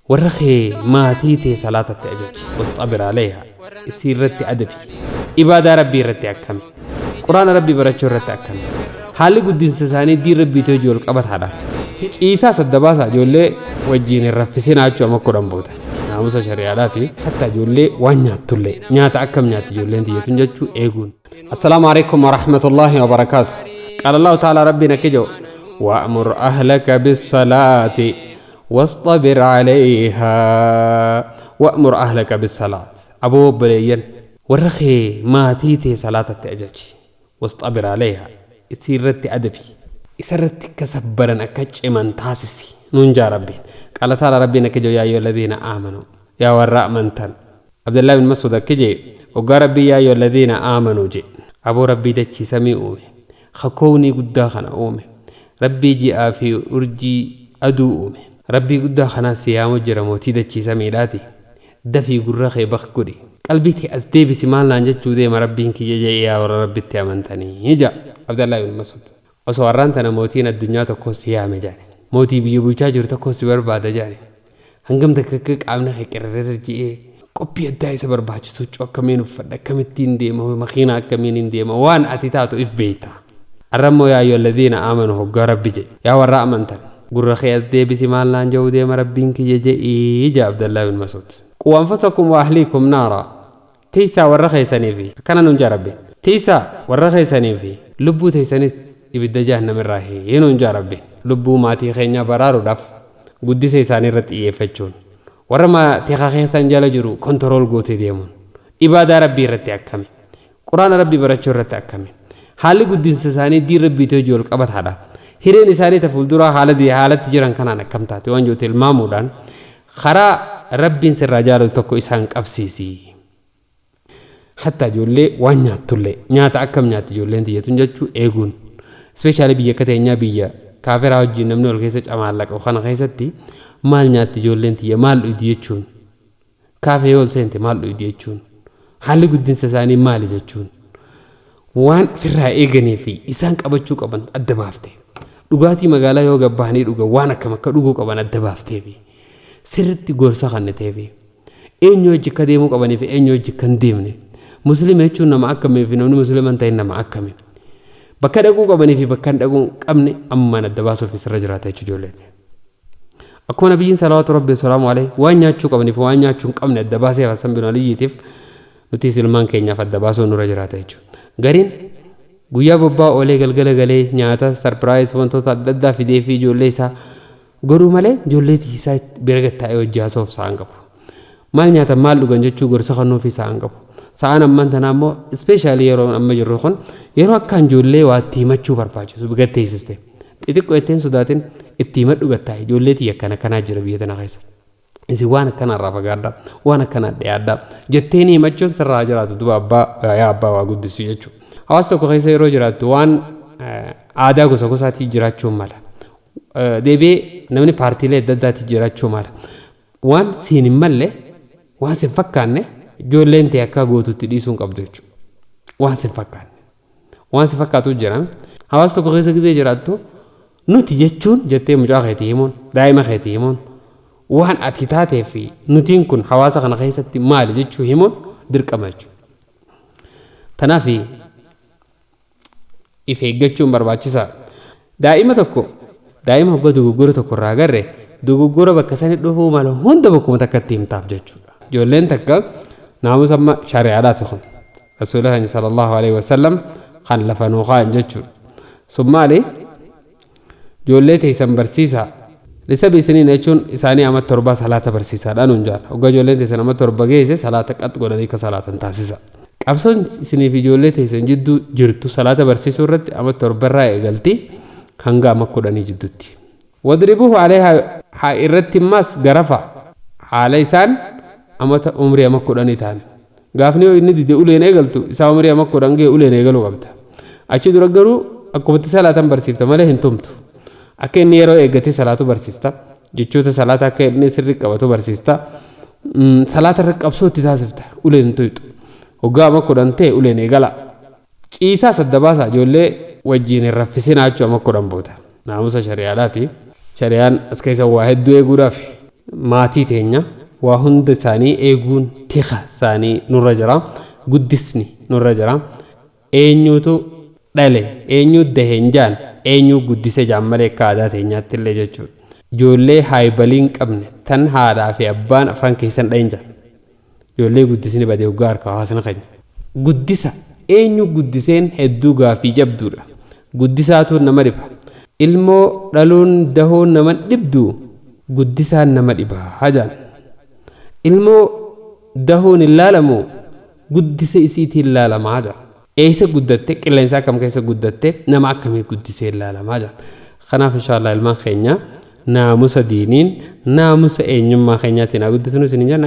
Warra kee maatii tee salaatatti ajaji. Wasxabir alayha. Isii irratti adabi. Ibaadaa Rabbii irratti akkami? Quraana Rabbii barachuu irratti akkami? Haalli guddinsa isaanii diin Rabbiitii hojii wal qabataadha. Ciisaa sadda baasaa ijoollee wajjiin hin raffisinaa jechuu amma 10 booda. Naamusa shari'aadhaati. Hatta ijoollee waan nyaattullee nyaata akkam nyaatti ijoolleen tiyyatun jechuu eeguun. Assalaamu alaikum warahmatullaahi wabarakaatu. Qaala Allahu ta'ala Rabbiin akka jedhu wa'mur ahlaka bis-salaati wasxabir alayhaa wa'mur ahlaka bis-salaat. Aboo obboleeyyan warra kee maatii tee salaatatti ajaji. Wasxabir alayhaa isii irratti adabi. Isa irratti akka sabbaran akka ciman taasisi nuun jaa Rabbiin. Qaala ta'ala Rabbiin akka jedhu yaa ayyuhalladiina aamanuu yaa warra amantan. Abdallah bin Mas'uud akki jee hoggaa Rabbiin yaa ayyuhalladiina aamanuu jee aboo Rabbii dachii samii uume ka kownii guddaa kana uume Rabbii ji'aa fi urjii aduu uume Rabbii guddaa kanaa si yaamu jira mootii dachii samiidhaati dafii gurra kee baq godhi qalbii tee as deebisi maal naan jechuu deema Rabbiin kiyya je'i yaa warra Rabbitti amantanii ja Abdallah bin Mas'uud. Osoo arraan tana mootiin addunyaa tokkoo si yaame jedhani. Mootii biyya bulchaa jiru tokkoo si barbaada jedhani. Hangam takka akka qaamni kee qirrirr je'ee qophii addaa isa barbaachisu huccuu akkamiin uffadha, akkamittiin deema, makiinaa akkamiinin deema waan ati taatu if beeyta. Arra immoo yaa ayyuhalladiina aamanu hoggaa Rabbi je'e. Yaa warra amantan gurra kee as deebisi maal naan je'uu deema Rabbiin kiyya je'ii je'a Abdallaah bin Mas'uud. Quu anfusakum wa ahliikum naara Tiiysaa warra keessanii fi, akkana nuun ja'a Rabbiin, tiiysaa warra keessanii fi lubbuu teessanis ibidda jahannam irraahi nuun ja'a Rabbiin. Lubbuu maatii keenyaa baraaruudhaaf guddisa isaanii irratti xiyyeeffachuun, warra maatii keessan jala jiru control gootee deemuun, ibaadaa Rabbii irratti akkami, Qur'aana Rabbii barachuu irratti akkami, haalli guddinsa isaanii diin Rabbiitii hojii wal qabataadha, hireen isaanii ta fuulduraa haala haalatti jiran kanaan akkam taati waan jiru tilmaamuudhaan Karaa Rabbiin sirraa jaalatu tokko isaan qabsiisi. Hatta ijoollee waan nyaattullee nyaata akkam nyaatti ijoolleen tiyya tun jechuu eeguun. Especially biyya akka teenyaa biyya kaafiraa wajjin namni wal keessa camaallaqu kana keessatti maal nyaatti ijoolleen tiyya maal dhuydi jechuun. Kaafee yoo ol seente maal dhuydi jechuun. Haalli guddinsa isaanii maali jechuun. Waan firraa eeganii fi isaan qabachuu qaban adda baafte. Dhugaatii magaalaa yoo gad bahanii dhugan waan akkam akka dhuguu qaban adda baafteefi. Sirriitti gorsa kenniteefi. Eenyu wajji akka deemuu qabanii fi eenyu wajji akka hin deemne. Muslima jechuun nama akkamii fi namni muslima hin ta'in nama akkami. Bakka dhaquu qabanii fi bakka hin dhaquu hin qabne ammumaan adda baasuuf sirra jiraata jechuudha ijoolleeti. Akkuma nabiyyiin salawaatu rabbi wasalaamu alayhi waan nyaachuu qabanii fi waan nyaachuu hin qabne adda baasee Hassan bin Aliyyiitiif nutis ilmaan keenyaaf adda baasuun nurra jiraata jechuudha. Gariin guyyaa bobbaa oolee galgala galee nyaata sarpiraayiz wantoota adda addaa fidee fi ijoollee isaa godhuu malee ijoollee isaa bira gad taa'ee hojii haasa'uuf sa'aan qabu. Maal nyaatan maal dhugan jechuu gorsa kennuufii sa'aan qabu. Sa'aan ammaan tanaa immoo ispeeshaalii yeroo amma jirru kun yeroo akkaan ijoollee waa itti himachuu barbaachisu gad teessiste. Xixiqqoo jettee hin sodaatin itti himadhu gad taa'i ijoollee tiyya akkana akkanaa jira biyya tana keessa. Isin waan akkanaa irraa fagaadhaa, waan akkanaa dhiyaadhaa jetteeni himachuun sirraa haa jiraatu duba abbaa yaa abbaa waa guddisu jechuudha. Hawaasa tokko keessa yeroo jiraattu waan aadaa gosa gosaatii jiraachuun mala. Deebi'ee namni paartiilee adda addaatii jiraachuu mala. Waan siin hin malle, waan sin fakkaanne ijoolleen tee akka gootutti dhiisuu hin qabdu jechuudha. Waan sin fakkaanne. Waan si fakkaatu jira. Hawaasa tokko keessa gizee jiraattu nuti jechuun jettee mucaa keetii himuun, daa'ima keetii himuun waan ati taatee fi nutiin kun hawaasa kana keessatti maali jechuu himuun dirqama jechuudha. Tanaaf if eeggachuun barbaachisaa. Daa'ima tokko daa'ima hogga dogoggora tokko irraa agarre dogoggora bakka sani dhufuu malu hunda bakkuma takkatti himtaaf jechuudha. Ijoolleen takka naamusa amma shari'aadhaati kun. Rasuula keenya sallallahu alaihi wasallam kan lafa nuu kaa'an jechuudha. Sun maali? Ijoollee teessan barsiisaa. Lisabi isiniin jechuun isaanii ama torbaa salaata barsiisaadha nuun jedhan. Hoggaa ijoolleen teessan ama torba geesse salaata qax godhanii akka salaatan taasisa. Qabsoon isinii fi ijoollee teessan jidduu jirtu salaata barsiisuu irratti ama torbarraa eegalti hanga ama 10 jidduutti. Wadribuhu aleyhaa haa irratti immaas garafa haala isaan amata umrii ama kudhanii ta'an. Gaafni yoo inni dide uleen eegaltu isaa umrii ama 10 gahe uleen eegaluu qabda. Achi dura garuu akkumatti salaatan barsiifta malee hin tumtu. Akka inni yeroo eeggatee salaatu barsiista. Jechoota salaata akka inni sirri qabatu barsiista. Salaata irra qabsoo itti taasifta. Uleen hin tuyxu. Hoggaa ama 10 ta'e uleen eegala. Ciisaas adda baasaa ijoollee wajjiin hin raffisinaa jechuu ama 10 booda. Naamusa shari'aadhaati. Shari'aan as keessa waa hedduu eeguudhaafi. Maatii teenya waa hunda isaanii eeguun tika isaanii nurra jira. Guddisni nurra jira. Eenyutu dhale, eenyu dahe hin jaan, eenyu guddise jaan malee akka aadaa teenyaatti illee jechuudha. Ijoollee haayibalii hin qabne tan haadhaa fi abbaan afaan keessan dhahin jaan. Ijoollee guddisni badee hoggaa harka hawaasni keenya. Guddisa eenyu guddiseen hedduu gaafii jabduudha. Guddisaatu nama dhiba. Ilmoo dhaluun dahuun nama dhibdu, guddisaan nama dhiba hajaan. Ilmoo dahuun hin laalamu, guddisa isiitiin laalamaa jaan. Eessa guddatte, qilleensa akkam keessa guddatte, nama akkamii guddisee laalamaa jaan. Kanaaf inshaallah ilmaan keenya naamusa diiniin, naamusa eenyummaa keenyaatiin haa guddisnu isin jenna.